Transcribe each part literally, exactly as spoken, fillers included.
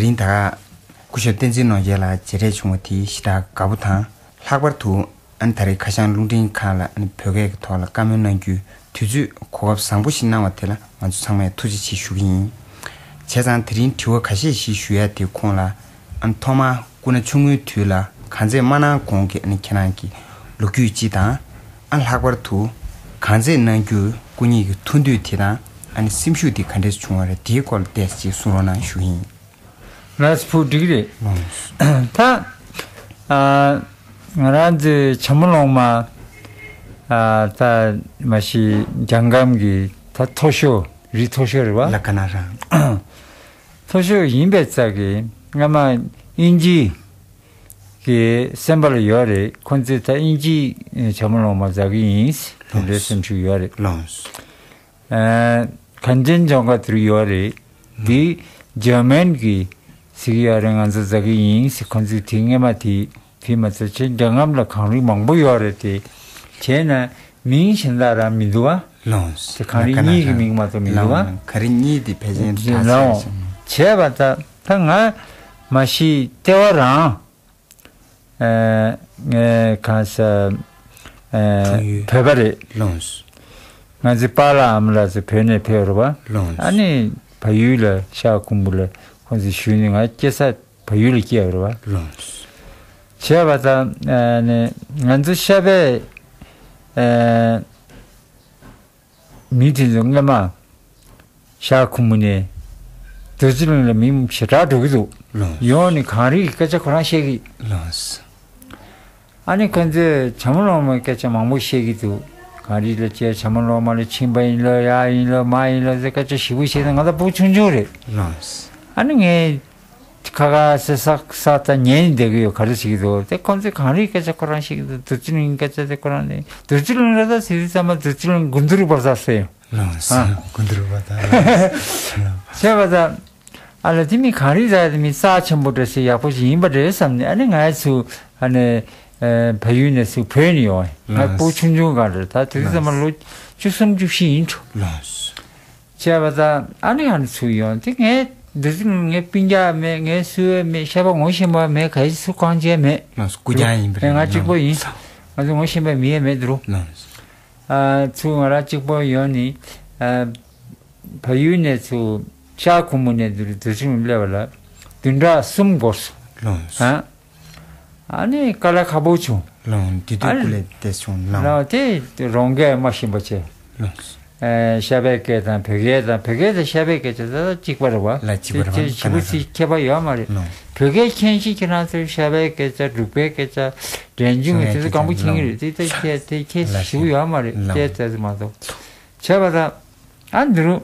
རིང་ད་ག་སྐུ་ཞབས་བསྟན་འཛིན་ནོར་རྒྱས་ལགས་མཇལ་འཕྲད་བྱུང་བ་དེ་ཞེ་དྲག་དགའ་པོ་དང་། ལྷག་པར་དུ་ཨ་ནི་ད་རེས་ཁ་བྱང་རླུང་འཕྲིན་ཁང་ལ་ཨ་ནི་བོད་སྐད་ཀྱི་ཐོག་ལ་བཀའ་མོལ་གནང་རྒྱུའི་དུས་ཚོད་གོ་སྐབས་བཟང་པོ་ཞིག་གནང་བ་དེ་ལ་ང་ཚོ་ཚང་མས་ཐུགས་རྗེ་ཆེ་ཞུ་གི་ཡིན། བྱས་ཙང་དེ་རིང་དྲི་བ་ཁ་ཤས་ཤིག་ཞུ་ཡ་དེ་ཁོང་ལ་ཨ་ནི་ཐོག་མར་སྐུ་ན་ཆུང་ངུའི་དུས་ལ་གངས་འཛེགས་མ་གནང་གོང་གི་ཨ་ནི་ཁྱེད་རང་གི་ལོ་རྒྱུས་སྤྱི་དང་། ཨ་ལྷག་པར་དུ་གངས་འཛེགས་གནང་རྒྱུའི་སྐུ་ཉིད་ཀྱི་ཐུགས་འདོད་དེ་དང་ཨ་ནི་སེམས་ཤུགས་དེ་ག་འདྲས་བྱུང་བ་རེད། དེའི་སྐོར་ལ་ཏོག་ཙམ་ཅིག་གསུང་རོགས་གནང་ཞུ་གི་ཡིན། ལགས་སོ། འགྲིག་རེད། ད་ཨ་ང་རང་ཚོའི་བྱམས་པ་སློབ་མ་ཨ་ད་མ་གཞི་རྒྱལ་ཁམས་ཀྱི་ད་མཐོ་ཤོས་རིགས་མཐོ་ཤོས་རེད་བ། ལ་ཀ་ན་རང་མཐོ་ཤོས་ཡིན་པའི་རྩ་གི་སྔ་མ་དབྱིན་ཇི་གི་སེམས་པ་ལ་ཡོད་རེད། ཁོང་ཚོས་ད་དབྱིན་ཇི་བྱམས་པ་སློབ་མ་མཛད་ཀྱི་ཡིན་དེ་འདྲའི་སེམས་ཤུགས་ཡོད་རེད། ལགས་སོ། ཨ་གངས་ཅན་ལྗོངས་མཁར་དེར་ཡོད་རེད། འདི་འཇར་མན་གྱི་ཟེར་གྱི་ཡོད་རེད། ང་ཚོ་མཛད་ཀྱི་ཡིན་ཟེར། ཁོང་ཚོས་དེ་སྔ་མ་དེ་དེ་མ་ཚད་ཆེ་འདྲ་ངམ་ལ་གངས་རི་མང་པོ་ཡོད་རེད་དེ། བྱས་ན་མིང་གཞན་དག་རང་མི་འདུག་བ། ལགས་སོ། དེ་གངས་རི་གཉིས་ཀྱི་མིང་མ་གཏོགས་མི་འདུག་བ། ལགས་སོ། གངས་རི་གཉིས་དེ་ཕལ་ཆེར་ད་ལགས་སོ། བྱས་པ་ད་ད་ང་མ་གཞི་ལྟེ་བ་རང་། ཨ་ངའི་གང་ཟག་ཨ་འཁྲུངས་ཡུལ་བོད་པ་རེད། ལགས་སོ། ང་ཚོའི་པཱ་ལགས་ཨ་མ་ལགས་ཚོ་བོད་ནས་ཕེབས་རེད་བ། ལགས་སོ། ཨ་ནི་བལ་ཡུལ་ལ་ཤར་ཁུམ་བུ་ལ་ཁོང་ཚོ་བཞུགས་ནས། ང་སྐྱེས་ས་བལ་ཡུལ་ལ་སྐྱེས་པ་རེད་བ། ལགས་སོ། བྱས་པ་དང་ཨ་ནི་ང་ཚོ་ཤར་པའི་ཨ་མི་དེ་ཚོ་སྔ་མ་ཤར་ཁུམ་བུ་ནས་རྡོ་རྗེ་གླིང་ལ་མི་ཞེ་དྲག་འགྲོ་གི་འདུག། ལགས། ཡོང་ནས་གངས་རི་གི་སྐད་ཆ་ཁོ་རང་བཤད་ཀྱི། ལགས། ཨ་ནི་ཁོ་ཚོས་བྱམས་པ་སློབ་མའི་སྐད་ཆ་མང་པོ་བཤད་ཀྱི་འདུག། གངས་རི་ལ་བཅས་བྱམས་པ་སློབ་མ་ལ་ཕྱིན་པ་ཡིན་ལོ། ཡར་ཡིན་ལོ། མར་ཡིན་ལོ་ཟེར་སྐད་ཆ་ཞེ་པོ་བཤད་ནས། ང་ད་བུ་ཆུང་ཆུང་རེད། ལགས། ཨ་ནི་ངས་ཁ་ཁ་ས་ས་ས་ད་ཉན་བསྡད་ཀྱི་ཡོད། ག་རེ་བྱེད་ཀྱི་འདུག། དེ་ཁོང་ཚོས་གངས་རིའི་སྐད་ཆ་ཁོ་རང་བཤད་ཀྱི་འདུག། རྡོ་རྗེ་གླིང་སྐད་ཆ་དེ་ཁོ་རང་ནས། རྡོ་རྗེ་གླིང་རེད་ད་ཟེར་དུས་ཙམ་པ་རྡོ་རྗེ་གླིང་དགུན་དུ་རུ་བར་ས་ཟེར་ཡོང་། ལགས་སོ། ཨ། དགུན་དུ་རུ་བར་ད། བྱས་པ་ད། ཨ་ལ་དེ་མི་གངས་རི་ཟེར་དེ་མི་རྩ་ཆེན་པོ་འདྲ་ཞིག་ཡག་པོ་ཞིག་ཡིན་པ་རེད་བསམ་ནས། ཨ་ནི་ང་ཚོ་ཨ་ནི་ཨ་བལ་ཡུལ་ནས་ཚུར་བོད་ནས་ཡོང་བ། ང་ལགས་སོ། བུ་ཆུང་ཆུང་སྒང་རེད། ད་དེ་དུས་ཙམ་པ་ལོ་བཅུ་གསུམ་བཅུ་བཞི་ཡིན་འགྲོ། ལགས་སོ། བྱས་པ་དང་ཨ་ནི་ཨ་ནི་ཚུར་ཡོང་དེ། ངས་འདི་ཚོ་ངའི་སྤུན་ཀྱག་མེད། ངའི་སུ་ཡང་མེད། ཤ་པ་ངོ་ཤེས་པ་མེད། ག་ཡི་སུ་གང་བྱས་མེད། ང་སྐུ་རྐྱང་ཡིན་པ་རེད། ང་གཅིག་པོ་ཡིན། ང་ཚོ་ངོ་ཤེས་པའི་མི་ཡང་མེད་འདུག། ཨ་ཚུར་ང་རང་གཅིག་པོ་ཡོང་ནས་ཨ་བལ་ཡུལ་ནས་ཚུར་ཤར་ཁུམ་བུ་ནས་འདིར་རྡོ་རྗེ་གླིང་སླེབས་པ་ལ་བདུན་ཕྲག་གསུམ་འགོར་སོང་། ཨ། ཨ་ནི་དཀའ་ལས་ཁག་པོ་བྱུང་། ལགས། དེ་དུས་ཨ་སྐུ་ལས་ཏེ་སོང་། ལགས། ལགས་དེ་རང་སྐད་མ་ཤེས་པ་བྱས། ལགས། ཨ་ཤར་པའི་སྐད་དང་བོད་སྐད་དང་། བོད་སྐད་དང་ཤར་པའི་སྐད་ཆ་ད་གཅིག་པ་རེད་བ། ལགས། གཅིག་པ་རེད་བ། དེ་ཞེ་པོ་ཅིག་ཁྱད་པར་ཡོད་མ་རེད། ལགས། བོད་སྐད་མཁྱེན་གཤིས་ཁྱེད་རང་ཚོའི་ཤར་པའི་སྐད་ཆ། འབྲུག་པའི་སྐད་ཆ། འབྲས་ལྗོངས་ཀྱི་དེ་ཚོ་གང་པོ་མཁྱེན་གྱི་རེད། དེ་ད་ཁྱད་དེ་ཁྱད་ཞེ་པོ་ཡོད་མ་རེད། ལགས། དེ་ཙམ་མ་གཏོགས། བྱས་པ་ད། ཨ་འདི་རུ།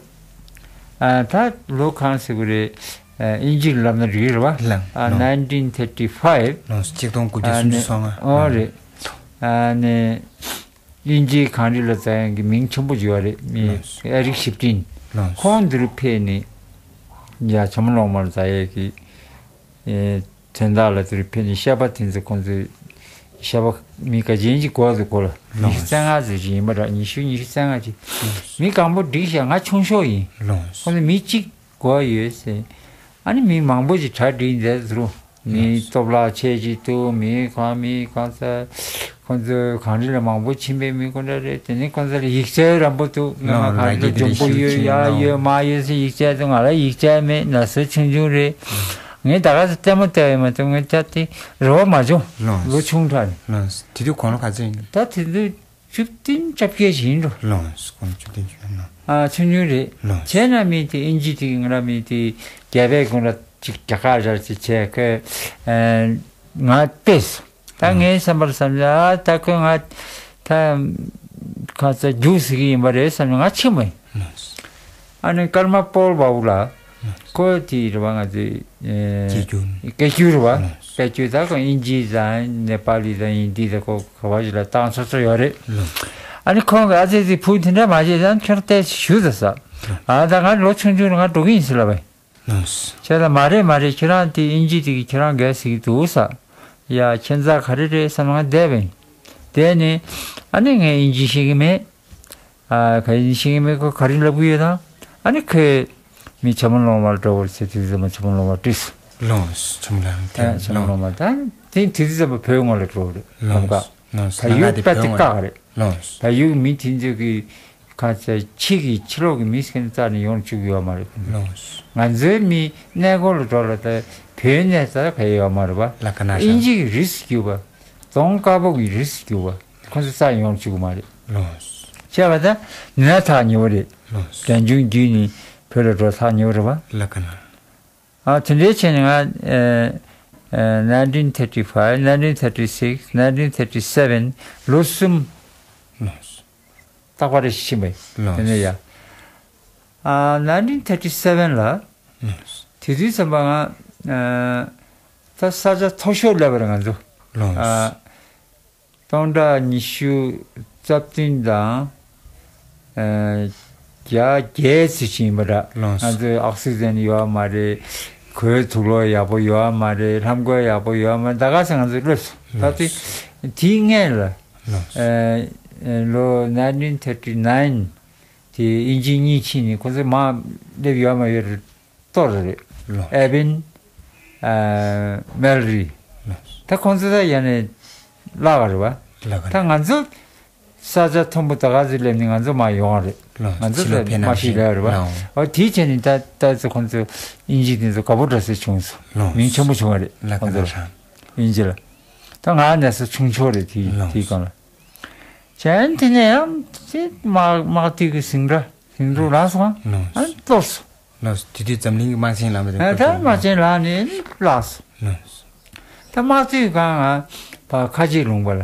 ཨ་ད་ལོ་གང་ཟེར་དགོས་རེད། ཨ་དབྱིན་ཇིར་ལབ་ན་འགྲིག་རེད་བ། ལགས། ཨ་ལགས། ནའིན་ཊིན་ཐར་ཊི་ཕའིབ། ལགས། གཅིག་སྟོང་དགུ་བརྒྱ་སུམ་ཅུ་སོ་ལྔ། ཨོ་རེད། ཨ་ནི་དབྱིན་ཇིའི་གངས་རི་ལ་འཛེགས་མཁན་གྱི་མིང་ཆེན་པོ་ཅིག་ཡོད་རེད། མི་ལགས། ཨེ་རིག་ཤིབ་ཏིན། ལགས། ཁོང་འདི་རུ་ཕེབས་ནས་ཡ་བྱམས་པ་སློབ་མར་འཛེགས་ཡས་ཀྱི། ཨེ་དོན་དག་ལ་དེར་ཕེབས་ནས་ཤར་པ་དེ་ཚོ་ཁོང་ཚོས་ཤར་པ་མི་ག་ཅན་ཅིག་གོ་འདུག་གོ་ལ། ལགས། ཉི་ཤུ་རྩ་ལྔ་ཙམ་ཅིག་ཡིན་པ་འདྲ། ཉི་ཤུ་ཉི་ཤུ་རྩ་ལྔ་ཅིག། ལགས། མི་གང་པོ་འགྲིག་ཤག། ང་ཆུང་ཤོས་ཡིན། ལགས། ཁོང་ཚོ་མི་གཅིག་གོ་ཡོད་ཟེར། ཨ་ནི་མི་མང་པོ་ཅིག་གྲ་སྒྲིག་མཛད་འདུག། མི། ལགས། སྟོབས་ལགས་ཆེ་ཅིག་འདུག། མི་གང་མི་གང་ས། ཁོང་ཚོ་གངས་རི་ལ་མང་པོ་ཕྱིན་པའི་མི་ཁོ་འདྲ་རེད། དེ་ནས་ཁོང་ཚོ་ལ་ཡིག་ཆ་རན་པོ་འདུག། ང་། ལགས། གངས་རི་ལ་ལགས། འཇོན་པོ་ཡོད། ཡར་ཡོད་མར་ཡོད་ཟེར་ཡིག་ཆ་འདུག། ང་ལ་ཡིག་ཆ་མེད། ན་ཚོད་ཆུང་ཆུང་རེད། ངས་ད་ག་ས་ལྟད་མོ་བལྟས་ཡོད་མ་གཏོགས་ངས་ད་དེ་རེ་བ་མ་བྱུང་། ལགས། ལོ་ཆུང་དྲགས་ནས། ལགས། དེ་དུས་དགུང་ལོ་ག་ཚོད་ཡིན། ད་དེ་དུས་བཅུ་བདུན་བཅོ་བརྒྱད་ཅིག་ཡིན་འགྲོ། ལགས། དགུང་ལོ་བཅུ་བདུན་བཅོ་བརྒྱད་ན། ཨ་ཆུང་ཆུང་རེད། ལགས། བྱས་ན་མི་དེ་དབྱིན་ཇི་དེ་གི་ང་རང་མི་དེ་རྒྱ་བལ་ཀུན་ལ་ཅིག་རྒྱ་གར་ར་ཅིག་བྱས་ཁོས་ཨ་ང་བལྟས་སོང་། ད་ངའི་བསམ་པར་བསམ་ཡ། ད་ཁོས་ང་ད་ག་ས་རྒྱུགས་ཟེར་གྱི་ཡིན་པ་རེད་བསམ་ནས་ང་ཕྱིན་པ་ཡིན། ཨ་ནི་ཀརྨ་པོལ་བྷ་བུ་ལགས། ཁོ་དེ་རེད་བ། ང་ཚོའི་ཨེ་སྐད་སྒྱུར། སྐད་སྒྱུར་རེད་བ། སྐད་སྒྱུར་ད་ཁོ་དབྱིན་ཇི་དང་ནེ་པ་ལི་དང་ཧིན་དི་དང་ཁོ་ག་བ་ཞིག་ལ་བཏང་ཚར་ཚར་ཡོད་རེད། ཨ་ནི་ཁོང་གིས་ཨ་ཙི་ཙི་བུ་དེ་འདྲ་མ་བྱེད་ཙང་ཁྱོད་ལྟས་ཞུ་ཟེར་ས། ཨ་ད་ང་ལོ་ཆུང་ཆུང་རེད། ང་འགྲོ་གི་ཡིན་ཟེར་ལབ་པ་ཡིན། ལགས། བྱས་ཙང་མ་རེད་མ་རེད། ཁྱེད་རང་དེ་དབྱིན་ཇི་དེ་གིས་ཁྱེད་རང་འགལ་ཟེར་གྱི་འདུག་ས། ཡ་ཁྱད་མཚར་ག་རེ་རེད་བསམ་ང་བསྡད་པ་ཡིན། བསྡད་ནས་ཨ་ནི་ངས་དབྱིན་ཇི་ཤེས་ཀྱི་མེད། ཨ་ག་ཡིན་ཤེས་ཀྱི་མེད། ཁོ་ག་རེ་ལབ་ཀྱི་ཡོད་དམ། ཨ་ནི་ཁོས་མི་བྱམས་པ་སློབ་མར་འགྲོ་དགོས་ཟེར་དུས་ཙམ་པ་བྱམས་པ་སློབ་མར་བྲིས་སོང་ ལོངས། ཆུ་མོ་ལ་ཡང་དེ་ཨ་ཆུ་མོ་ལོངས། ལོངས་མ་ད་དེ་དུས་ཚོད་ཙམ་པ་བོད་ངོས་ལ་འགྲོ་རེད། ལོངས། ལམ་ཁ། ལོངས། བལ་ཡུལ་ད་དེ་བལ་བཀག་ཡོད་རེད། ལོངས། བལ་ཡུལ་མི་དེ་ཚོ་གི་ཁ་ཚ་ཕྱི་གི་ཕྱི་ལོགས་ཀྱི་མི་སྐད་རྩ་ནས་ཡོང་བཅུག་ཡོད་མ་རེད། ལོངས། ང་ཚོའི་མི་གནས་སྐོར་ལ་འགྲོ་ལ་ད་བོད་གནས་རྩ་ག་ཡོད་མ་རེད་པ། ལ་ཀ་ན་ཧྲ། དབྱིན་ཇི་གི་རིས་སུ་གྱུར་པ། རྫོང་དཀར་པོ་གི་རིས་སུ་གྱུར་པ། ཁོ་ཚོ་རྩ་ཡོང་བཅུག་མ་རེད། ལོངས། བྱས་པ་ད་ནི་ན་ཐག་ཉེ་བོ་རེད། ལོངས། གྲོན་ཆུང་བརྒྱུད་ནས་བོད་ལ་འགྲོ་ཐག་ཉེ་བོ་རེད་པ། ལ་ཀ་ན། ཨ་དེ་འདྲའི་ཆེད་ནས་ང་ཨེ་ཨེ་nineteen thirty-five, nineteen thirty-six, nineteen thirty-seven ལོ་གསུམ། ལོངས། རྟག་པར་རེ་ཞིག་ཕྱིན་པས། ལོངས། དེ་ནས་ཡ། ཨ་nineteen thirty-seven ལ། ལོངས། དེ་དུས་ཙམ་པ་ང་ཨ་ད་ས་ཆ་མཐོ་ཤོས་སླེབས་པ་རེད་ང་ཚོ། ལོངས། ཨ་སྟོང་ཕྲག་ཉི་ཤུ་རྩ་བདུན་དང་ཨ་བརྒྱ་བརྒྱད་ཙམ་ཞིག་ཡིན་པ་འདྲ། ལོངས། ང་ཚོའི་ཨོག་སི་ཇན་ཡོད་མ་རེད། གོས་དུག་ལོག་ཡག་པོ་ཡོད་མ་རེད། ལྷམ་གོས་ཡག་པོ་ཡོད་མ་རེད། ད་ག་ས་ང་ཚོ་སླེབས་སོང་། ད་དེ་དེའི་སྔན་ལ། ལོངས། ཨ་ལོ་nineteen thirty-nine དེ་དབྱིན་ཇི་གཉིས་ཕྱིན་ནས་ཁོ་ཚོ་མར་སླེབས་ཡོད་མ་ཡོད་རེད། གཏོར་རེད། ལོ། ཨེ་བིན། ཨ་མེལ་རི། ལོ། ད་ཁོང་ཚོ་ད་ཡ་ནས་བརླག་ག་རེད་བ། བརླག་ག་ད་རེད། ང་ཚོ་ས་ཆ་མཐོན་པོ་ད་ག་ཚོད་སླེབས་ནས་ང་ཚོ་མར་ཡོང་བ་རེད། ལོ། ང་ཚོ་ཕྱི་ལོགས་ད་ཕེབས་མ་ནང་ཤི་བཞིན་ལ་རེད་བ། ལོ། ཨོ་དེའི་ཆེད་ནས་ད་ད་ཚོ་ཁོང་ཚོ་དབྱིན་ཇི་དེ་ཚོ་དགའ་པོ་འདྲ་སེ་བྱུང་སོང་། ལོ། མིང་ཆེན་པོ་བྱུང་བ་རེད། ལ་ཁོང་ཚོ་ཀ་ན་ཧྲ། དབྱིན་ཇི་ལ། ད་ང་གནས་ས་ཆུང་ཆུང་རེད་དེ་ལོ། དེའི་སྒང་ལ། གཞན་དེ་ནས་ཡང་དེ་དམག་དམག་དེ་གི་ཟིང་ར་ཟིང་འཁྲུག་ལངས་སོང་། ལོ། ཨ་གཏོར་སོང་། ལོ། དེ་དུས་འཛམ་གླིང་གི་དམག་ཆེན་ལངས་པ་རེད། ཨ་ད་དམག་ཆེན་ལངས་ནས་བརླགས་སོང་། ལོ། ད་དམག་དུས་སྒང་ང་ཕར་ཁ་ཆེ་ལུང་པ་ལ་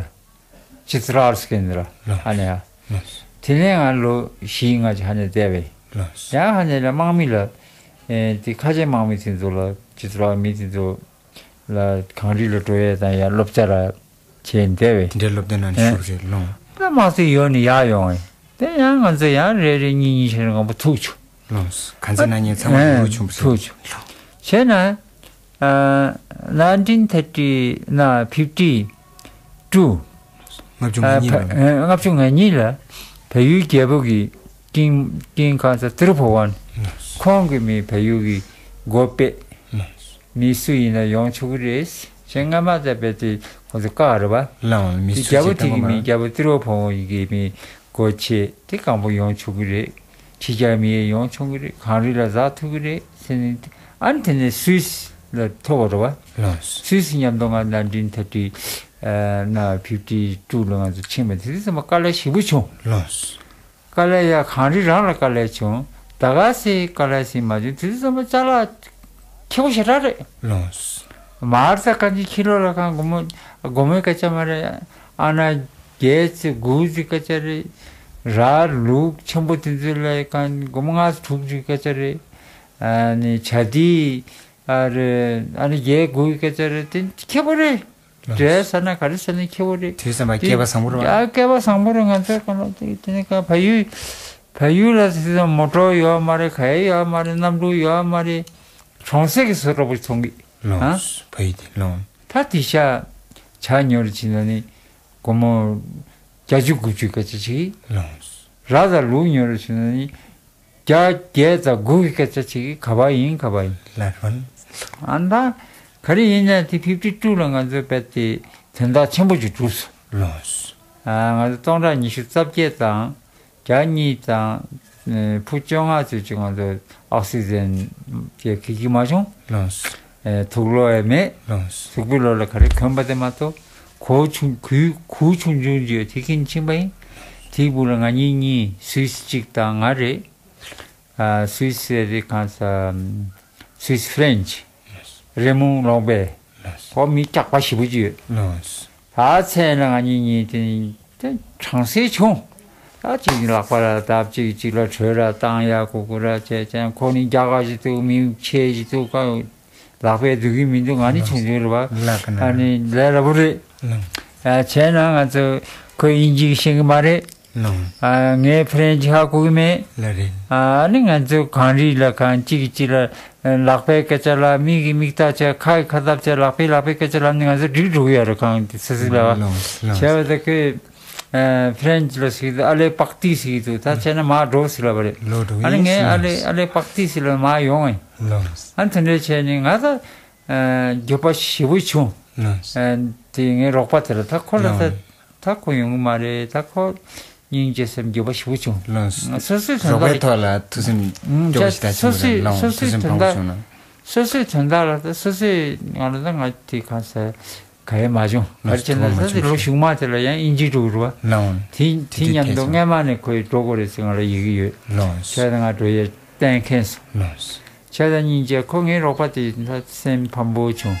ཅི་ཙི་ར་ཨར་སི་ཀེན་ཌི་ར་ལོ། ཧ་ནས་ཡ། ལོ། དེ་ནས་ང་ལོ་བཞི་ལྔ་ཅིག་ཧ་ནས་བསྡད་པས། ལོ། ཡང་ཧ་ནས་ལ་དམག་མི་ལ་ཨེ་དེ་ཁ་ཆེ་དམག་མི་དེ་ཚོ་ལ་ཅི་ཙི་ར་མི་དེ་ཚོ་ལ་གངས་རི་ལ་འགྲོ་ཡས་དང་ཡ་སློབ་གྲྭ་ར་བྱས་བསྡད་པས། དེ་འདྲའི་སློབ་སྡེ་ནང་ནས་ཨེ། ཞུགས་རེད་ལོང་། ད་དམག་སྲིད་ཡོད་ནི་ཡག་ཡོང་ངས། དེ་ཡང་ང་ཚོ་ཡང་རེ་རེ་གཉིས་གཉིས་བྱས་ནས་མང་པོ་ཐུག་བྱུང་། ལོང་། ག་ཚོད་ན་ཉིན་ཚང་མ་ཨེ། ཡོད་བྱུང་བ་ཐུག་བྱུང་། བྱས་ན་ཨ་nineteen thirty ན་fifty two ལྔ་བཅུ་ང་གཉིས་ལ། ཨ་ལྔ་བཅུ་ང་གཉིས་ལ་བལ་ཡུལ་རྒྱལ་པོ་གི་ཀིང་ཀིང་གང་ཟེར་ཏི་རུ་བྷ་ཝན། ཁོང་གིས་མི་བལ་ཡུལ་གྱི་འགོ་སྤེལ། མི་སུ་ཡིན་ན་ཡོང་ཆོག་གི་རེད། གཞན་སྔ་མ་ལྟ་བུའི་དེ་ཁོ་ཚོ་བཀག་རེད་པ། ལའང་མི་དེ་སུ་རྒྱལ་པོ་ཞིག་དེ་གི་མི་ཐོན་པ་རྒྱལ་པོ་ཏི་རུ་བྷ་ཝན་གྱི་མི་འགོ་བྱེད་དེ་གང་པོ་ཡོང་ཆོག་གི་རེད། ཕྱི་རྒྱལ་མི་ཡང་ཡོང་ཆོག་གི་རེད། གངས་རི་ལ་འཛེག་ཐུབ་ཀྱི་རེད་ཟེར་ནས། ཨ་ནི་དེ་ནས་སུད་སི་ལ་ཐོབ་པ་རེད་པ། ལོང་། སུད་སི་མཉམ་དུ་ང་nineteen thirty ན་fifty two ལ་ང་ཚོ་ཕྱིན་པ་དེ་དུས་ཙམ་པ་དཀའ་ལས་ཞེ་པོ་བྱུང་། ལོང་། དཀའ་ལས་ཡ་གངས་རི་རང་ལ་དཀའ་ལས་བྱུང་། ད་ག་སེ་དཀའ་ལས་སེ་མ་བྱུང་། དེ་དུས་ཙམ་པ་ཅ་ལག་ཁེ་པོ་ཞེ་དྲག་རེད། ལོང་། མར་ས་གང་ཅི་ཁྱི་ལོ་ལ་གང་སྒོར་མོ་སྒོར་མོའི་སྐད་ཆ་མ་རེད། ཨ་ན་བརྒྱད་ཙམ་དགུ་ཙམ་སྐད་ཆ་རེད། ར་ལུག་ཆེན་པོ་དེ་ཚོ་ལ་གང་སྒོར་མོ་ལྔ་ཙམ་དྲུག་ཙམ་སྐད་ཆ་རེད། ཨ་ནི་ཇ་དི་ཨ་རེད། ཨ་ནི་བརྒྱད་དགུ་སྐད་ཆ་རེད། དེ་ཁེ་པོ་རེད། འབྲས་ཟ་ན་ག་རེ་ཟ་ན་ཁེ་པོ་རེད། དུས་ཙམ་པ་སྐལ་པ་བཟང་པོ་རེད་པ། ཡ་སྐལ་པ་བཟང་པོ་རེད། ང་ཚོའི་གང་ལ་དེ་དེ་ནས་ག་བལ་ཡུལ་བལ་ཡུལ་ལ་དེ་ཚོ་མོ་ཊོ་ཡོད་མ་རེད། ག་ཡེ་ཡོད་མ་རེད། གནམ་གྲུ་ཡོད་མ་རེད། གྲོང་གསེབ་ཀྱི་བཟོ་འདྲ་པོ་མཐོང་གི། ལོང་། ཨ། བལ་ཡུལ་དེ་ལོང་། ད་དེ་ཤ་ཇ་ཉོ་རུ་ཕྱིན་ན་ནི་སྒོར་མོ་བརྒྱད་ཅུ་དགུ་བཅུ་སྐད་ཆ་ཅིག། ལོང་། ར་དང་ལུག་ཉོ་རུ་ཕྱིན་ན་ནི་བརྒྱ་བརྒྱད་དང་དགུ་གི་སྐད་ཆ་ཅིག་ག་པར་ཡིན་ག་པར་ཡིན། ལ་ཧོན། ཨ་ད་ག་རེ་ཡིན་ན་དེ་fifty two ལ་ང་ཚོ་རྦད་དེ་དོན་དག་ཆེན་པོ་ཅིག་གྲུབ་སོང་། ལོང་། ཨ་ང་ཚོ་སྟོང་ཕྲག་ཉི་ཤུ་རྩ་བརྒྱད་དང་། བརྒྱ་གཉིས་དང་། ཨེ་ཕུ་བཅོ་ལྔ་ཚོད་ཅིག་ང་ཚོ་ཨོག་སི་ཇན་གྱི་གི་གི་མ་བྱུང་། ལོང་། ཨེ་དུག་ལོག་ཡང་མེད། ལོང་། དུག་པའི་ལོག་ལ་ག་རེ་གོན་པ་དེ་མ་གཏོགས་གོས་ཆུང་གུ་གུ་ཆུང་ཆུང་ཅིག་ཡོད་དེ་གིན་ཕྱིན་པ་ཡིན། དེའི་སྦུག་ལ་ང་གཉིས་གཉིས་སུད་སི་གཅིག་དང་ང་རེད། ཨ་སུད་སི་རེད་གང་ས་སུད་སི་ཧྥི་རེན་ཆི་རེ་མུང་ལོང་པེ་ཁོ་མི་སྐྱག་པ་ཞེ་པོ་ཅིག་ཡོད། ལོང་། ད་མཚན་ལ་ང་གཉིས་གཉིས་དེ་དེ་གྲང་སེ་བྱུང་། ད་གཅིག་ལག་པ་ལ་བརྡབ་གཅིག་གཅིག་ལ་གྲོས་ར་བཏང་ཡ་ཁུ་ཁུ་ར་བྱས་ཙང་ཁོ་ནི་རྒྱ་གར་ཞིག་འདུག་མི་ཆེ་ཞིག་འདུག་ག་ལག་པས་འདུག་གི་མི་འདུག་ང་ནི་ཆུང་ཆུང་རེད་བ། ལག་ན། ཨ་ནི་ལས་སླ་པོ་རེད། ལོང་། ཨ་བྱས་ན་ང་ཚོ་ཁོས་དབྱིན་ཇི་ཤེས་གི་མ་རེད། ལོང་། ཨ་ངས་ཧྥི་རེན་ཆི་ཧ་གོ་གི་མེད། ལ་རེད། ཨ་ནི་ང་ཚོ་གངས་རི་ལ་གང་གཅིག་གིས་གཅིག་ལ་ལག་པའི་སྐད་ཆ་ལ་མིག་གིས་མིག་ལྟ་བྱས་ཁ་གིས་ཁ་བཏབ་བྱས་ལག་པས་ལག་པའི་སྐད་ཆ་ལབ་ནས་ང་ཚོ་འགྲིག་འགྲོ་གི་ཡོད་རེད་གང་དེ་སི་སི་ལ་བ། ལོང་། ལོང་། བྱས་པ་ད་ཁོས་ཨ་ཧྥི་རེན་ཆི་ལ་ཟེར་གི་འདུག་ཨ་ལེ་པག་ཏི་ཟེར་གི་འདུག་ད་བྱས་ན་མར་འགྲོ་ཟེར་ལབ་པ་རེད། ལོ་འགྲོ་ཨ་ནི་ངས་ཨ་ལེ་ཨ་ལེ་པག་ཏི་ཟེར་ལབ་མར་ཡོང་ངས། ལོང་། ཨ་ནི་དེ་འདྲས་བྱས་ནས་ང་ད། འགྱོད་པ་ཞེ་པོ་བྱུང་། ལགས། དེ་ངའི་རོགས་པ་དེ་ལ་ད་ཁོ་ལ་ད་ལགས། ད་ཁོ་ཡོང་གི་མ་རེད། ད་ཁོ་སྙིང་རྗེ་སེམས་འགྱོད་པ་ཞེ་པོ་བྱུང་། ལགས། སོ་སོའི་དོན་རོགས་པའི་དག་ཐོག་ལ་ཐུགས་སེམས་ཨུམ་སྐྱོ་བོ་ཞིག་ད་སོ་སོའི་ཆེན་པོ་རེད། ལགས། སོ་སོའི་ཐུགས་སེམས་དོན་ཕམ་དག་བྱུང་ན། སོ་སོའི་དོན་དག་ལ་ད་སོ་སོའི་ང་ལ་ད་ང་དེ་གང་ཟེར་ག་ཡེ་མ་བྱུང་། ག་རེ་བྱས་ན་ད་དེ་ལོ་གཞུག་མ་དེ་ལ་ཡང་དབྱིན་ཇི་འགྲོ་གི་རེད་བ། ལགས། དེ་དེ་དེ་མཉམ་དུ་ཐད་སྔས་མ་ནས་ཁོས་འགྲོ་དགོས་རེད་ཟེར་ང་ལ་ཡི་གེ་ཡོད། ལགས། བྱས་ཙང་ང་འགྲོ་ཡས་གཏན་འཁེལ་སོང་། ལགས། བྱས་ཙང་སྙིང་རྗེ་ཁོ་ངའི་རོགས་པ་དེ་ད་སེམས་ཕམ་པོ་བྱུང་།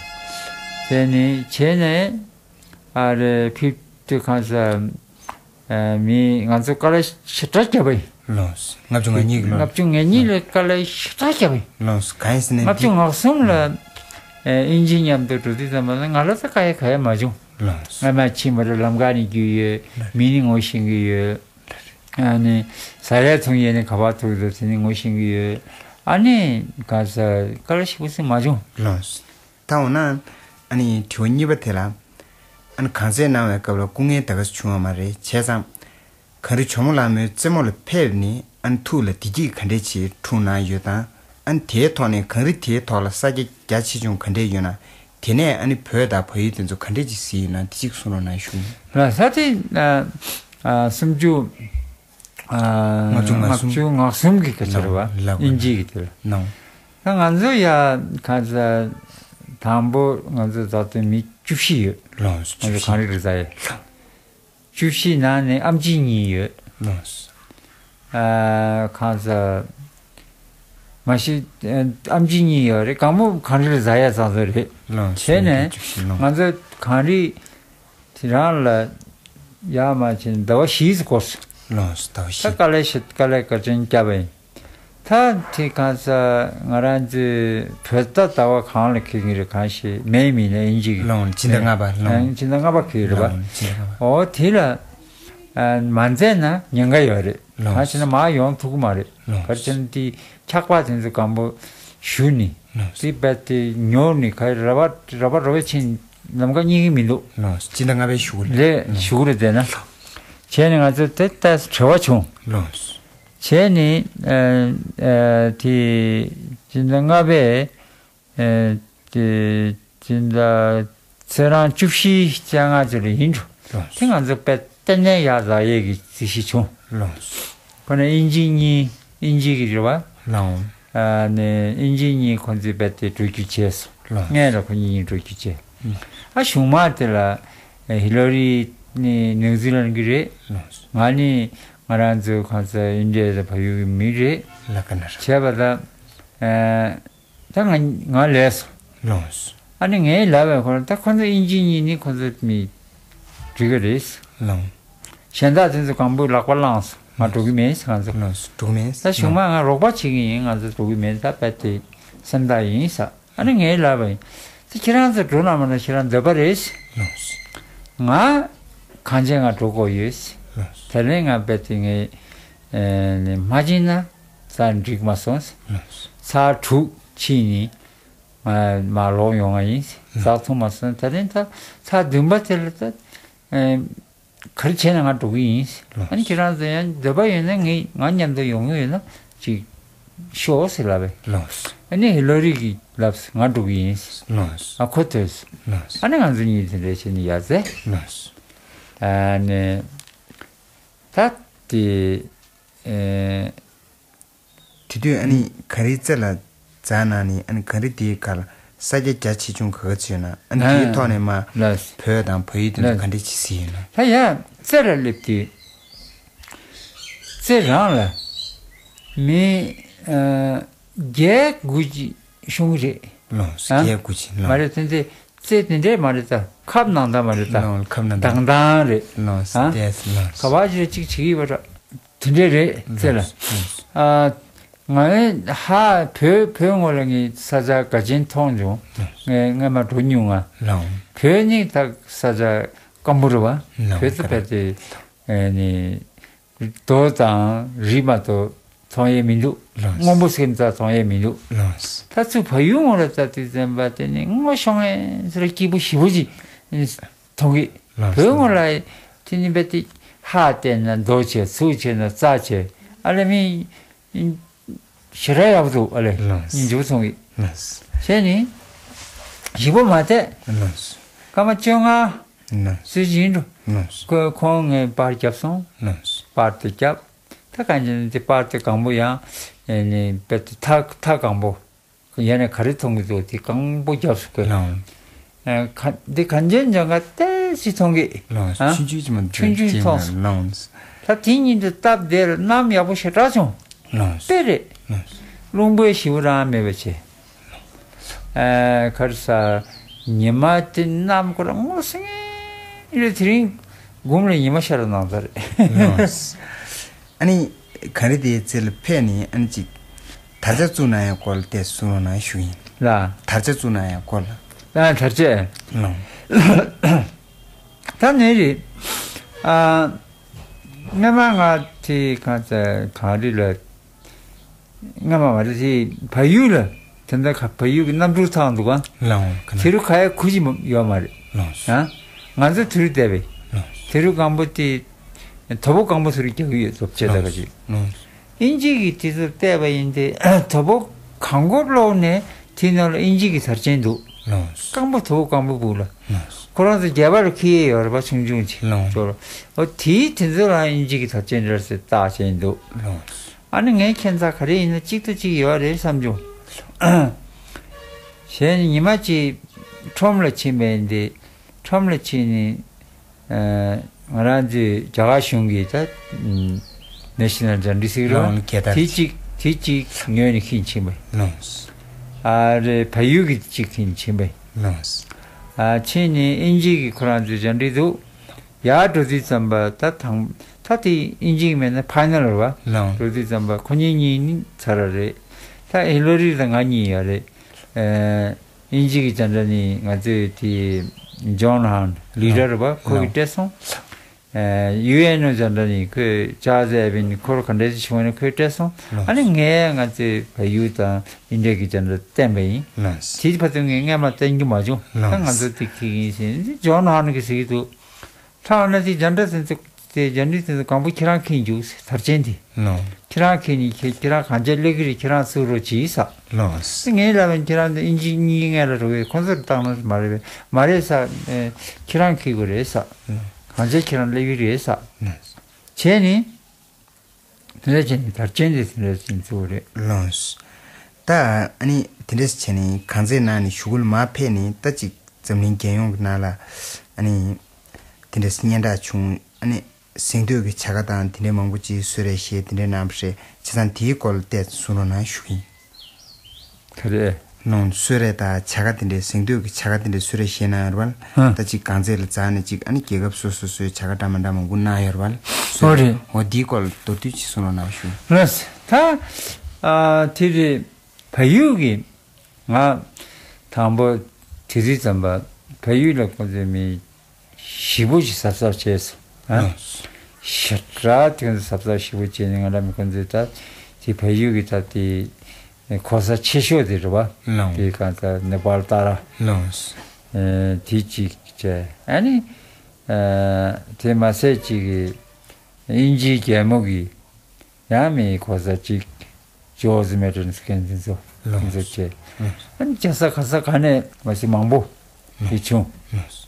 དེ་ནས་བྱས་ནས་ཨ་རེ་ཕེབས་དུས་གང་ཟེར། ཨ། མི་ང་ཚོ་དཀའ་ལས་ཞེ་དྲག་བརྒྱབ་པ་ཡིན། ལགས། ལྔ་བཅུ་ང་གཉིས་ལ། ལྔ་བཅུ་ང་གཉིས་ལ་དཀའ་ལས་ཞེ་དྲག་བརྒྱབ་པ་ཡིན། ལགས། གང་ཡིན་ཟེར་ན་ལྔ་བཅུ་ང་གསུམ་ལ་ཨ་དབྱིན་ཇི་མཉམ་དུ་འགྲོ་དུས་ཙམ་པ་ལ་ང་ལ་ད་དཀའ་ཡ་ག་ཡ་མ་བྱུང་། ལགས། སྔ་མ་ཕྱིན་པ་རེད། ལམ་ཁ་ནས་རྒྱུགས་ཡོད། མི་ནི་ངོ་ཤེས་ཀྱི་ཡོད། ཨ་ནི་ཟ་ཡ་འཐུང་ཡས་ནི་ག་པར་ཐུག་འདུག་དེ་ནི་ངོ་ཤེས་ཀྱི་ཡོད། ཨ་ནི་ག་ས་དཀའ་ལས་ཞེ་པོ་ཞིག་མ་བྱུང་། ལགས། ད་འོ་ན་ཨ་ནི་དྲི་བ་གཉིས་པ་དེ་ལ། ཨ་ནི་གང་ཟག་གནང་བའི་སྐབས་ལ་སྐུ་ངལ་ད་ག་ཟེ་བྱུང་བ་མ་རེད། བྱས་ཙང་། གངས་རི་ཇོ་མོ་ལགས་མོའི་རྩེ་མོ་ལ་ཕེབས་ནས་ཨ་ནི་ཐུགས་ལ་བདེ་སྐྱིད་ག་འདྲས་ཅིག་འཁྲུངས་གནང་ཡོད་དང་། ཨ་ནི་དེའི་ཐོག་ནས་གངས་རི་དེའི་ཐོག་ལ་ས་རྒྱ་རྒྱ་ཆེ་ཆུང་ག་འདྲས་ཡོད་ན། དེ་ནས་ཨ་ནི་བོད་དང་བལ་ཡུལ་དེ་ཚོ་ག་འདྲས་ཅིག་གཟིགས་ཡོད་ན་དེ་གཅིག་གསུང་རོགས་གནང་ཞུ། ལགས། ས་དེ་ཨ་ཨ་སུམ་ཅུ། ཨ་ལྔ་བཅུ་ང་གསུམ། ལྔ་བཅུ་ང་གསུམ་གྱི་སྐད་ཆ་རེད་བ། ལགས། དབྱིན་ཇི་གི་དེ་ལ། ལགས། ད་ང་ཚོ་ཡ་ག་ས་དང་པོ་ང་ཚོ་ད་ལྟ་མི་བཅུ་བཞི་ཡོད། ལགས། ང་ཚོ་གངས་རི་རི་ཟ་ཡས། ལགས། བཅུ་བཞི་ནང་ནས་ཨམ་ཆི་གཉིས་ཡོད། ལགས། ཨ་གང་ཟག་མ་གཞི་ཨམ་ཆི་གཉིས་ཡོད་རེད། གང་པོ་གངས་རི་ལ་ཟ་ཡ་ཙང་ཙང་རེད། ལགས། བྱས་ནས་ང་ཚོ་གངས་རི་དེ་རང་ལ་ཡར་མར་བྱས་ནས་ཟླ་བ་བཞི་ཙམ་འགོར་སོང་། ལགས། ཟླ་བ་ད་བཞི། དཀའ་ལས་ཞེ་དཀའ་ལས་ག་ཚོད་བརྒྱབ་པ་ཡིན། ད་དེ་གང་ཟག་ང་རང་ཚོའི་བོད་ཟླ་ཟླ་བ་གང་ལ་འཁེལ་གྱི་རེད། གང་ཞིག་མེ་མིན་ན་དབྱིན་ཇི་གི། ལགས། སྤྱི་ཟླ་ལྔ་པ། ལགས། ཨ་སྤྱི་ཟླ་ལྔ་པ་འཁེལ་རེད་པ། ལགས། སྤྱི་ཟླ་ལྔ་པ། ཨོ་དེ་ལ་ཨ་མ་མཛད་ན་ཉེན་ཁ་ཡོད་རེད། ལགས། གང་ཞེ་ན་མར་ཡོང་ཐུབ་ཀྱི་མ་རེད། ལགས། ག་རེ་བྱས་ན་དེ་འཁྱག་པ་དེ་ཚོ་གང་པོ་ཞུ་ནི། ལགས། དེ་རྦད་དེ་ཉོ་ནི་ག་རེ་ར་བ་ར་བ་ར་བ་ཕྱིན་ལམ་ཁ་རྙེད་ཀྱི་མི་འདུག། ལགས། སྤྱི་ཟླ་ལྔ་པའི་གཞུག་གུ་རེད། རེད། གཞུག་གུ་རེད་བསྡད་ན། བྱས་ནས་ང་ཚོ་དེ་ལྟར་བྲེལ་བ་བྱུང་། ལགས། བྱས་ནས་ཨ་ཨ་དེ་སྤྱི་ཟླ་ལྔ་པའི་ཨ་དེ་སྤྱི་ཟླ་ཚེས་གྲངས་བཅུ་བཞི་བཅོ་ལྔ་ཙམ་ལ་ཡིན་འགྲོ། ལགས། དེ་ང་ཚོ་དཔེ་ཏན་ཏན་ཡར་ཟ་ཡས་ཀྱི་རྩིས་གཞི་བྱུང་། ལགས། ཁོ་ན་དབྱིན་ཇི་གཉིས། དབྱིན་ཇི་གི་རེད་བ། ལགས། ཨ་ནི་དབྱིན་ཇི་གཉིས་ཁོ་ཚོས་རྦད་དེ་འགྲོ་རྒྱུ་བྱས་སོང་། ལགས། སྔོན་ལ་ཁོ་གཉིས་གཉིས་འགྲོ་རྒྱུ་བྱས། ཨ་གཞུག་མ་དེ་ལ་ཧི་ལོ་རི་ནི་ནིའུ་ཛི་ལན་གྱི་རེད། ལགས། ང་ནི་ང་རང་ཚོའི་གང་ཟག་ཨིན་ཌི་ཡ་དང་བལ་ཡུལ་གྱི་མི་རེད། ལ་ཀ་ན་ར། བྱས་པ་ད་ཨ་ད་ང་ང་ལས་སོང་། ལགས། ཨ་ནི་ངས་ལབ་པའི་ཁོ་ད་ཁོ་ཚོ་དབྱིན་ཇི་གཉིས་ནི་ཁོ་ཚོ་མི་འགྲིག་གི་རེད། ལགས། གཞན་དག་དེ་ཚོ་གང་པོས་ལག་པ་བླངས་སོང་། ང་འགྲོ་གི་མེད་ཟེར། ང་ཚོ། ལགས་སོ། འགྲོ་གི་མེད་ཟེར། ད་གཞུག་མ་ང་རོགས་པ་བྱེད་ཀྱི་ཡིན། ང་ཚོ་འགྲོ་གི་མེད། ད་རྦད་དེ་སེམས་ཐག་ཡིན་ཟེར། ཨ་ནི་ངས་ལབ་པ་ཡིན། ད་ཁྱེད་རང་ཚོ་འགྲོ་ན་མ་ན་ཁྱེད་རང་འདོད་པ་རེད་ཟེར། ལགས་སོ། ང་གང་བྱས་ང་འགྲོ་དགོས་ཡོད་ཟེར། ལགས་སོ། ད་ལན་ང་རྦད་དེ་ངས་ཨེ་ནི་མ་བྱིན་ན་ད་འགྲིག་མ་སོང་ཟེར། ལགས་སོ། ཚར་དྲུག་ཕྱིན་ནི་ང་མར་ལོག་ཡོང་བ་ཡིན་ཟེར། ཟ་འཐུང་མ་སོང་། ད་ལན་ད་ཚར་བདུན་པ་དེ་ལ་ད་ཨེ། ག་རེ་བྱས་ན་ང་འགྲོ་གི་ཡིན། ལགས། ཨ་ནི་ཁྱེད་རང་ཚོ་ཡང་འདོད་པ་ཡོད་ན་ངས་ང་མཉམ་དུ་ཡོང་གི་ཡོད་ན་ཅིག་ཤོག་ཟེར་ལབ་པས། ལགས། ཨ་ནི་ཧི་ལོ་རི་གིས་ལབས། ང་འགྲོ་གི་ཡིན། ལགས། ཨ་ཁོ་ཐོས། ལགས། ཨ་ནི་ང་ཚོ་གཉིས་དེ་འདྲ་བྱས་ནས་ཡར་འཛེགས། ལགས། ཨ་ནི་ད་དེ་ཨེ། དེ་དུས་ཨ་ནི་གངས་རིའི་རྩེ་ལ་འཛེགས་གནང་ནས། ཨ་ནི་གངས་རི་དེའི་ཁར་ས་རྒྱ་རྒྱ་ཆེ་ཆུང་ག་ག་ཚོད་ཡོད་ན། ཨ་ནི་དེའི་ཨ་ཐོག་ནས་མར་ལགས། བོད་དང་བལ་ཡུལ་དེ་ཚོ་ལགས། ག་འདྲས་ཅིག་གཟིགས་ཡོད་ན། ད་ཡ་རྩེ་ལ་སླེབས་དུས་རྩེ་རང་ལ་མི་ཨ་བརྒྱད་དགུ་ཅིག་ཤོང་གི་རེད། ལགས། ཨ་བརྒྱད་དགུ་ཅིག། ལགས། མ་རེད། དེ་འདྲའི་རྩེ་དེ་འདྲས་མ་རེད། ད་ཁབ་ནང་ད་མ་རེད། ད་ལགས། ཁབ་ནང་ད། དྭངས་དྭངས་རེད། ལགས། ཨ་དེ་ལགས། ག་བ་ཅིག་ཅིག་བྱེད་ཀྱི་ཡོད་པ་འདྲ། དེ་འདྲས་རེད། རྩེ་ལ། ལགས། ཨ་ང་ཧ་བོད་བོད་ངོས་ལ་ངས་ས་ཆ་འགའ་ཅན་མཐོང་བྱུང་། ངས་སྔས་མ་འགྲོ་མྱོང་ང་། ལགས། བོད་ནི་ད་ས་ཆ་སྐམ་པོ་རེད་བ། ལགས། བོད་ཚོ་བལ་ཏེ་ཨེ་ནི་རྡོ་དང་རི་མ་གཏོགས་མཐོང་ཡས་མི་འདུག། ལགས། སྔོན་པོ་སེམས་ཙམ་མཐོང་ཡས་མི་འདུག། ལགས། ད་ཚུར་བལ་ཡུལ་ངོས་ལ་ལྟ་དུས་ཙམ་པ་དེ་ནི་སྔོ་ཤོང་ངེ་ཟེར་སྐྱིད་པོ་ཞེ་པོ་ཅིག་མཐོང་གི། ལགས། བོད་ངོས་ལ་དེ་ནི་བལ་ཏེ་ཧ་བལྟས་ན་རྡོ་ཆེ། ཚུར་བྱས་ན་རྩྭ་ཆེ། ཨ་ལས་མི་ཞེ་དྲག་ཡག་པོ་འདུག། ཨ་ལས། ལགས། སྙིང་རྗེ་པོ་མཐོང་གི། ལགས། བྱས་ནས་ ཞིབ་པོ་མ་བལྟས། ལགས་སོ། སྐར་མ་བཅོ་ལྔ། ལགས་སོ། སྲིད་ཇིན་འགྲོ། ལགས་སོ། ཁོ་ཁོང་ངས་པར་བརྒྱབ་སོང་། ལགས་སོ། པར་དེ་བརྒྱབ། ད་གང་ཅི་ན་དེ་པར་དེ་གང་པོ་ཡང་ཨེ་ནི་དཔེ་དེ་ཐག་ཐག་གང་པོ། ཡང་ན་ག་རེ་མཐོང་གི་འདུག་དེ་གང་པོ་བརྒྱབ་སོང་གི། ལགས། ཨེ་ག་འདི་གང་ཅན་ཅང་ག་ཏེ་སི་མཐོང་གི། ལགས། ཨ། ཆུང་ཆུང་ཅིག་མ་ཆུང་ཆུང་མཐོང་སོང་། ལགས། ད་དེ་གཉིས་དེ་སྟབས་བདེ་ལ་གནམ་ཡག་པོ་ཞེ་དྲག་བྱུང་། ལགས། དཔེ་རེད། ལགས། རླུང་བུ་ཞེ་པོ་རང་མེད་པ་བྱས། ཨ། ག་རེ་ཟ། ཉི་མ་དེ་གནམ་ཁོ་རང་ངོ་སེང་རེད། དེ་རིང་སྒོམ་ལ་ཉི་མ་ཤར་ལ་ནང་ཚ་རེད། ལགས། ཨ་ནི་གངས་རི་དེའི་རྩེ་ལ་ཕེབས་ནས་ཨ་ནི་ཅིག་དར་ཆ་བཙུགས་གནང་ཡག་སྐོར་ལ་བལྟས་གསུང་རོགས་གནང་ཞུ་ཡིན། ལགས། དར་ཆ་བཙུགས་གནང་ཡག་སྐོར་ལ། ལགས། དར་ཆ། ལགས། ད་ནི་རེད། ཨ། སྔ་མ་ང་དེ་གང་ཚ་གངས་རི་ལ། སྔ་མ་མ་རེད་དེ་བལ་ཡུལ་ལ། དེ་འདྲ་ཁ་བལ་ཡུལ་གྱི་གནམ་གྲུ་ཐང་འདུག་ག། ལགས། དེ་རུ་ཁ་ཡ་ཁུ་ཅི་ཡོད་མ་རེད། ལགས། ཨ། ང་ཚོ་དེ་རུ་བསྡད་པས། ལགས། དེ་རུ་སྒང་པོ་དེ། དོ་པོ་སྒང་པོ་དེ་རུ་རྒྱག་གི་ཡོད་ཚོ་བྱས་ད་ག་ཅིག། ལགས། ཨིན་ཇི་གིས་དེ་ཚོ་བལྟས་པ་ཡིན་ཏེ་དོ་པོ་གང་གོ་ལོག་ནས་དེ་ནང་ལ་ཨིན་ཇི་གི་དར་ཆེན་འདུག། ལགས། སྐམ་པོ་དོ་པོ་སྐམ་པོ་སྦུག་ལ། ལགས། ཁོ་རང་ཚོ་རྒྱ་བལ་ཁི་ཡེ་ཡོད་རེད་པ། ཆུང་ཆུང་ཅིག། ལགས། ཅོ་ལ། འོ་དེའི་དེ་ཚོ་རང་ཨིན་ཇི་གི་དར་ཆེན་རེད་ཟེར་བཏགས་བྱས་འདུག། ལགས། ཨ་ནི་ངས་ཁྱད་མཚར་ག་རེ་ཡིན་ན་གཅིག་ཏུ་གཅིག་ཡོད་རེད་བསམ་བྱུང་། གཞན་ཉི་མ་གཅིག་ཁྲོམ་ལ་ཕྱིན་པ་ཡིན་ཏེ། ཁྲོམ་ལ་ཕྱིན་ནས། ཨ། ང་རང་ཚོའི་རྒྱ་གར་གཞུང་གི་ད་ནེ་ཤི་ནལ་ཇན་ཌི་ཟེར་གི་རེད་པ། ལགས། རྒྱལ་དར། དེ་གཅིག་དེ་གཅིག་ཉོས་ནས་ཁྱེར་ཕྱིན་པ་ཡིན། ལགས། ཨ་རེ་བལ་ཡུལ་གྱི་གཅིག་ཁྱེར་ཕྱིན་པ་ཡིན། ལགས། ཨ། ཕྱིན་ནས་ཨིན་ཇི་གི་ཁོ་རང་ཚོའི་ཇན་ཌི་འདུག། ཡར་འགྲོ་དུས་ཙམ་པ་ད་དང་ད་དེ་ཨིན་ཇི་གི་མེད་ན་ཕའི་ནལ་རེད་པ། ལགས། འགྲོ་དུས་ཙམ་པ་ཁོ་གཉིས་གཉིས་ནི་ཚར་ར་རེད། ད་ཧི་ལ་རི་དང་ང་གཉིས་ཡོད་རེད། ཨ། ཨིན་ཇི་གི་ཇན་ཌི་ནི་ང་ཚོའི་དེ་ཇོན་ཧན་ལི་ཌར་རེད་པ། ཁོ་གིས་སྤྲད་སོང་། ཨ། ཡུ་ཨེན་ཨོ་ཇན་ཌི་ནི་ཁོས་ཅཱར་ཇི་ཨེ་བིན་ཁོར་ག་འདྲ་ཞིག་བྱུང་བ་ནི་ཁོས་སྤྲད་སོང་། ལགས། ཨ་ནི་ངས་ང་ཚོའི་བལ་ཡུལ་དང་ཨིན་ཌི་ཡ་གི་ཇན་ཌི་བསྟན་པ་ཡིན། ལགས། དེའི་བར་དུ་ངས་སྔས་མ་བསྟན་རྒྱུ་མ་བྱུང་། ད་ང་ཚོ་དེ་ཁྱེར་གྱི་ཡིན་ཟེར་ནས་ཇོན་ཧན་གིས་ཟེར་གྱི་འདུག། ཐ་ན་དེ་ཇན་ཌི་དེ་ཚོ་དེ་ཇན་ཌི་དེ་ཚོ་གང་པོ་ཁྱེད་རང་ཁྱེར་འཇུག་དར་ཆེན་དེ། ལགས། ཁྱེད་རང་ཁྱེར་ནས་ཁྱེད་ཁྱེད་རང་གང་ཆ་སླེབས་ཀྱི་རེད། ཁྱེད་རང་བཙུགས་རོགས་གྱིས་ཟེར། ལགས། ངས་ལབ་པ་ཁྱེད་རང་དེ་ཨིན་ཇི་གཉིས་སྔས་ལ་འགྲོ་བས་ཁོང་ཚོར་བཏང་ན་མ་རེད་པས། མ་རེད་ཟེར། ཨེ། ཁྱེད་རང་ཁྱེར་དགོས་རེད་ཟེར། ལགས། གང་ཆ་ཁྱེད་རང་སླེབས་ཀྱི་རེད་ཟེར། ལགས། བྱས་ནས། དེ་འདྲ་བྱས་ནས་དར་ཆེན་དེ་དེ་འདྲ་བྱས་ནས་བཙུགས་པ་རེད། ལགས། ད་ཨ་ནི་དེ་འདྲ་བྱས་ནས་གངས་རྩེ་ནང་ནས་གཞུག་གུ་ལ་མར་ཕེབས་ནས་ད་ཅིག་འཛམ་གླིང་རྒྱལ་ཡོངས་ཀྱི་ནང་ལ་ཨ་ནི་དེ་འདྲ་སྙན་གྲགས་བྱུང་། ཨ་ནི་གཟེངས་བསྟོད་ཀྱི་བྱ་དགའ་དང་དེ་འདྲའི་མང་པོ་ཅིག་གསོལ་རས་བཞེས་དེ་འདྲའི་གནང་བ་རེད། བྱས་ཙང་དེའི་སྐོར་ལ་ཏོག་ཙམ་གསུང་རོགས་གནང་ཞུ་གི་ཡིན། ག་རེ། ནང་གསོལ་རས་དང་བྱ་དགའ་དེ་འདྲའི་གཟེངས་བསྟོད་ཀྱི་བྱ་དགའ་དེ་འདྲའི་གསོལ་རས་བཞེས་གནང་ཡོད་རེད་པ། ཧ། ད་ཅིག་གངས་རྩེ་ལ་འཛེགས་ནས་ཅིག་ཨ་ནི་རྒྱལ་ཁབ་སོ་སོ་སོའི་བྱ་དགའ་འདྲ་མི་འདྲ་མང་པོ་གནང་ཡོད་རེད་པ། ཨོ་རེད། འོ་དེའི་སྐོར་ལ་མདོར་བསྡུས་ཅིག་གསུང་རོགས་གནང་ཞུ། ལགས། ད་ཨ་དེ་རེད། བལ་ཡུལ་གྱི་ང་དང་པོ་དེ་དུས་ཙམ་པ་བལ་ཡུལ་ལ་ཁོང་ཚོའི་མི་ཞེ་པོ་ཅིག་གཟབ་གཟབ་བྱས་སོང་། ཨ། ལགས། ཞེ་དྲག་དེ་ཚོ་གཟབ་གཟབ་ཞེ་པོ་བྱས་ནས་ང་ལ་མི་ཁོང་ཚོས་ད་དེ་བལ་ཡུལ་གྱི་ད་དེ་གོ་ས་ཆེ་ཤོས་དེ་རེད་པ། ལགས། དེ་གང་ལྟར་ནེ་པཱལ་ཏཱ་ར། ལགས། ཨེ། དེ་གཅིག་བྱས། ཨ་ནི་ཨ་དེ་མ་ཟད་ཅིག་གི་དབྱིན་ཇིའི་རྒྱལ་མོ་གི་ཡང་མི་གོ་ས་གཅིག་ཇོ་ཟི་མེ་ཏྲན་སི་ཀན་དེ་ཚོ། ལགས། དེ་ཚོ་བྱས། ལགས། ཨ་ནི་རྒྱལ་ས་ག་ས་ག་ནས་མ་གཞི་མང་པོ་དེ་བྱུང་། ལགས།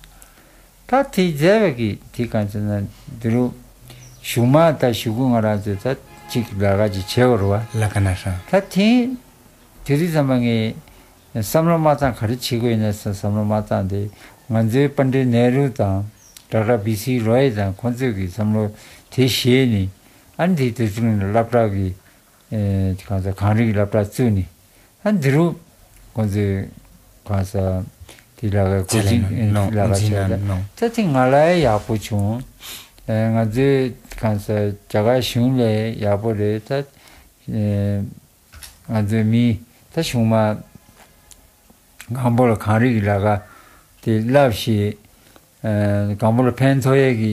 ད་དེ་མཛད་པ་གི་དེ་གང་ཅི་ན་འདི་རུ་གཞུག་མ་ད་གཞུག་གུ་ང་རང་ཚོས་ད་ཅིག་ལས་ཀ་ཅིག་བྱེད་དགོས་རེད་པ། ལ་ཀ་ན་ཧྲ། ད་དེ་དེ་དུས་ཙམ་པ་ངས་བསམ་བློ་མ་བཏང་ག་རེ་བྱེད་དགོས་ཡིན་ན་བསམ་བསམ་བློ་མ་བཏང་སྟེ་ང་ཚོའི་པཎྜི་ཏ་ནེ་རུ་དང་ཌོག་ཊར་བི་སི་རོ་ཡི་དང་ཁོང་ཚོས་ཀྱི་བསམ་བློ་དེ་བཞེས་ནས་ཨ་ནི་དེ་དུས་ཙམ་ལ་སློབ་གྲྭ་གི་ཨེ་གང་ཟེར་གངས་རི་གི་སློབ་གྲྭ་བཙུགས་ནས་ཨ་འདི་རུ་ཁོང་ཚོས་གང་ཟེར་དེ་ལས་ཀ་ཀོ་ཅིང་ལས་ཀ་བྱས་ལ་ད་དེ་ང་ལ་ཡག་པོ་བྱུང་། ཨེ་ང་ཚོའི་གང་ཟེར་རྒྱ་གར་གཞུང་ལས་ཡག་པོ་རེད་ད། ཨེ་ང་ཚོའི་མི་ད་གཞུང་མ་སྒང་པོ་ལ་གངས་རི་གི་ལས་ཀ་དེ་བསླབས་ཤིག་ཨ་སྒང་པོ་ལ་ཕན་ཐོགས་ཡས་ཀྱི་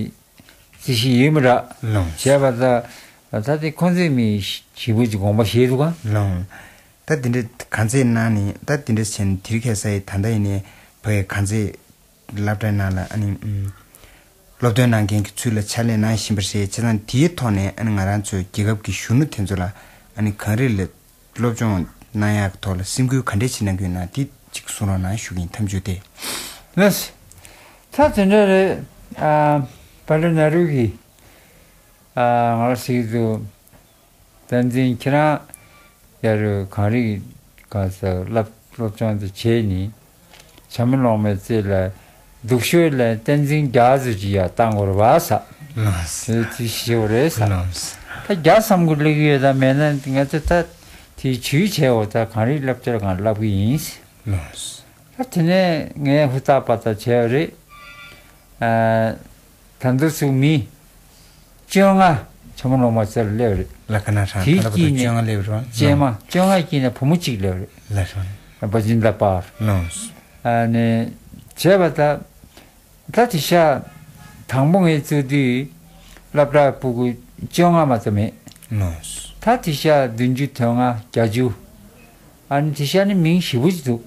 རྩིས་གཞི་ཡོད་མི་ར། ལགས། བྱས་པ་ད་ད་དེ་ཁོང་ཚོའི་མི་ཞེ་པོ་ཅིག་དགོངས་པ་བཞེས་འདུག་ག། ལགས། ད་དེ་འདྲའི་གངས་རྩེ་ནང་ནས་ད་དེ་འདྲ་བྱས་ནས་དེ་རིང་ཁ་སང་ཡི་ད་ལྟ་ཡིན་ནའི་བོད་ཀྱི་གངས་རྩེ་སློབ་གྲྭའི་ནང་ལ་ཨ་ནི་ཨུམ་སློབ་སྟོན་གནང་མཁན་གྱི་ཚུལ་ལ་ཕྱག་ལས་གནང་བཞིན་པ་རེད། བྱས་ཙང་དེའི་ཐོག་ནས་ཨ་ནི་ང་རང་ཚོའི་རྒྱལ་ཁབ་ཀྱི་གཞོན་ནུ་དེ་ཚོ་ལ་ཨ་ནི་གངས་རི་ལ་སློབ་སྦྱོང་གནང་ཡག་ཐོག་ལ་སེམས་ཁུར་ག་འདྲས་བྱེད་གནང་གི་ཡོད་ན་དེ་ ཅིག་གསུང་རོགས་གནང་ཞུ་གི་ཡིན། ཐམས་ཅད་དེ། ལགས། ད་དེ་འདྲ་རེད། ཨ། བན་དེ་ནེ་རུ་གིས། ཨ། ང་ལ་ཟེར་གྱི་འདུག་བསྟན་འཛིན་ཁྱེད་རང་ཡ་རུ་གངས་རི་གངས་ས་བསླབ་སློབ་སྦྱོང་དེ་བྱས་ནི། བྱམས་པ་སློབ་མའི་རྩེ་ལ་སྡུག་ཤོས་ལ་བསྟན་འཛིན་རྒྱ་ཟེར་གྱི་ཡ་བཏང་དགོས་རེད་བ་ས། ལགས། དེ་དེ་ཞེ་བོ་རེད་ས། ལགས། ད་རྒྱ་བསམ་གི་སླེབས་ཡོད། ད་མེད་ན་ང་ཚོ་ད་དེ་ཇུས་བྱས་འོ། ད་གངས་རི་བསླབ་བྱ་གང་བསླབ་གི་ཡིན། ལགས། ད་དེ་ནས་ངས་ཧུར་ཐག་པ་ད་བྱས་པ་རེད། ཨ། ད་དུང་ཚུར་མི་བཅོ་ལྔ་བྱམས་པ་སློབ་མའི་རྩེ་ལ་སླེབས་རེད། ལགས། ཁ་ན་ཧྲང་དེའི་ཁ་ལ་བ་དུ་དཀྱིལ་ནས་བཅོ་ལྔ་སླེབས་རེད་བ། ཅེ་མ་བཅོ་ལྔ་དཀྱིལ་ནས་བུ་མོ་གཅིག་སླེབས་རེད། ལགས་ཧྲང་། བ་ཇིན་ད་པར། ལགས། ཨ་ནི་བྱས་པ་ད། ད་དེ་ཤ་དང་པོ་ངས་བཙུགས་དུས་སློབ་གྲྭ་ཕྲུ་གུ་བཅོ་ལྔ་མ་གཏོགས་མེད། ལགས། ད་དེ་ཤ་བདུན་ཅུ་དོན་ལྔ་བརྒྱད་ཅུ། ཨ་ནི་དེ་ཤ་ནི་མིང་ཞེ་པོ་ཅིག་འདུག་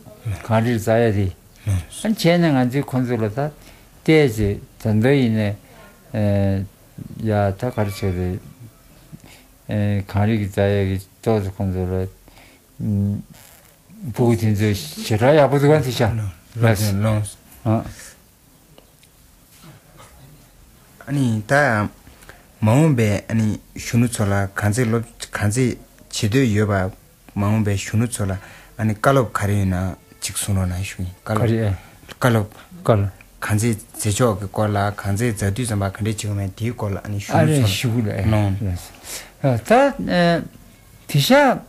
གངས་རིར་འཛེག་ཡ་དེ། ཨ་ནི་བྱས་ནས་ང་ཚོས་ཁོང་ཚོ་ལ་ད་བལྟས་ཚེ་ད་འདོད་ཡིན་ནས། ཨེ། ཡ་ད་ག་རེ་བྱས་རེད། ཨེ། གངས་རི་གི་འཛེག་ཡ་གི་ཏོག་ཙམ་ཁོང་ཚོ་ལ། ཨུམ། ཕྲུ་གུ་དེ་ཚོ་ཞེ་དྲག་ཡག་པོ་འདུག་ག་དེ་ཤ། ལགས། ལགས། ཨ། ཨ་ནི་ད་མ་འོངས་པའི་ཨ་ནི་གཞོན་ནུ་ཚོ་ལ་གངས་རྩེད་སློབ་གངས་རྩེད་བྱེད་འདོད་ཡོད་པ། མ་འོངས་པའི་གཞོན་ནུ་ཚོ་ལ་ཨ་ནི་བཀའ་སློབ་ག་རེ་ཡོད་ན་ཅིག་གསུང་རོགས་གནང་ཞུ་ཡིན། བཀའ་ག་རེ། སློབ། ཨེ། བཀའ་སློབ། བཀའ་སློབ། གངས་རྩེད་མཛད་ཕྱོགས་ཀྱི་སྐོར་ལ། གངས་རྩེད་མཛད་དུས་ཙམ་པ་ག་འདྲས་བྱེད་དགོས་མེད་དེའི་སྐོར་ལ་ཨ་ནི་ཨ་གཞོན་ནུ་རེ་ཚོ་ལ། ཞུ་གི་ལ། ཨེ། ལགས། ད་ཨེ། དེ་ཤ།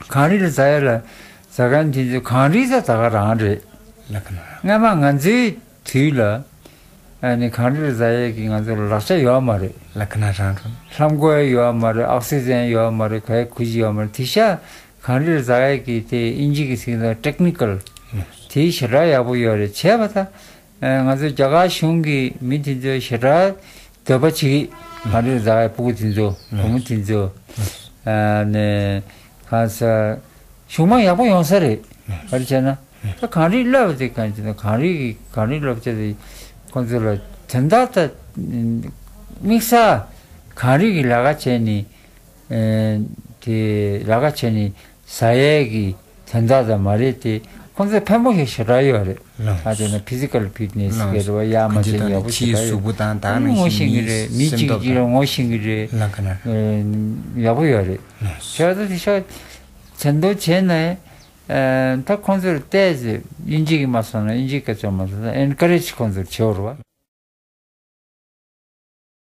གངས་རི་ལ་འཛེག་ཡ་ལ་འཛེག་མཁན་དེ་ཚོ་གངས་རི་ད་ད་ག་རང་རེད། ལགས་ཁ་ན། སྔ་མ་ང་ཚོའི་དུས་ལ་ཨ་ནི་གངས་རི་ལ་འཛེག་ཡ་གི་ང་ཚོ་ལ་ལག་ཆ་ཡོད་མ་རེད། ལགས་ཁ་ན་རང་རང་། ལྷམ་གོག་ཡོད་མ་རེད། ཨོག་སི་ཇན་ཡོད་མ་རེད། ག་ཡ་གུ་ཅི་ཡོད་མ་རེད། དེ་ཤ་གངས་རི་ལ་འཛེག་ཡ་གི་དེ་དབྱིན་ཇི་གི་ཚིག་ནང་ཊེག་ནི་ཀལ་དེ་ཞེ་དྲག་ཡག་པོ་ཡོད་རེད། བྱས་པ་ད། ཨ། ང་ཚོ་རྒྱ་གར་གཞུང་གི་མི་དེ་ཚོས་ཞེ་དྲག་འདོད་པ་བྱེད་ཀྱི། གངས་རིར་འཛེག་ཡའི་ཕྲུ་གུ་དེ་ཚོ། བུ་མོ་དེ་ཚོ། ཨ་ནི་གང་ཟེར། གཞུང་མང་ཡག་པོ་ཡོང་ས་རེད། ག་རེ་བྱས་ན། ད་གངས་རིའི་སློབ་དེ་གང་བྱས་ན། གངས་རི་གི་གངས་རིའི་སློབ་ཆ་དེ་ཁོང་ཚོ་ལ་དོན་དག་ད་དམིགས་བསལ་གངས་རི་གི་ལས་ཀ་བྱས་ནས། ཨེ། དེ་ལས་ཀ་བྱས་ནས་ཟ་ཡས་ཀྱི་དོན་དག་ཙམ་མ་རེད་དེ། ཁོང་ཚོ་ཕན་པོ་ཞིག་ཞེ་དྲག་ཡོད་རེད། ལགས། ད་དེ་ནི་ཕི་ཟི་ཀལ་ཕིཊ་ནེ་སི་ལགས། གི་རེད་བ། ཡར་མར་ཁྱེད་ཚོ་བྱེད་ཡག་ནི་པོ་ཞེ་ཕྱིའི་དྲག་གཟུགས་ཡོད། པོ་དང་ད་ནང་ངོ་ཤེས་ཀྱི་རེད། མི་གཅིག་གིས་ངོ་ཤེས་ཀྱི་རེད། ལགས་ཁ་ན། ཨེ། ཡག་པོ་ཡོད་རེད། ལགས། བྱས་ཙང་དེ་ཤ་ཚན་དོ་བྱས་ནས། ཨེ། ད་ཁོང་ཚོར་བལྟས་ཚེ་དབྱིན་ཇི་གིས་མ་སོང་ན། དབྱིན་ཇི་སྐད་ཆ་མ་སོང་ན་ཨེན་ཀ་རེཇ་ཁོང་ཚོར་བྱེད་འོར་བ།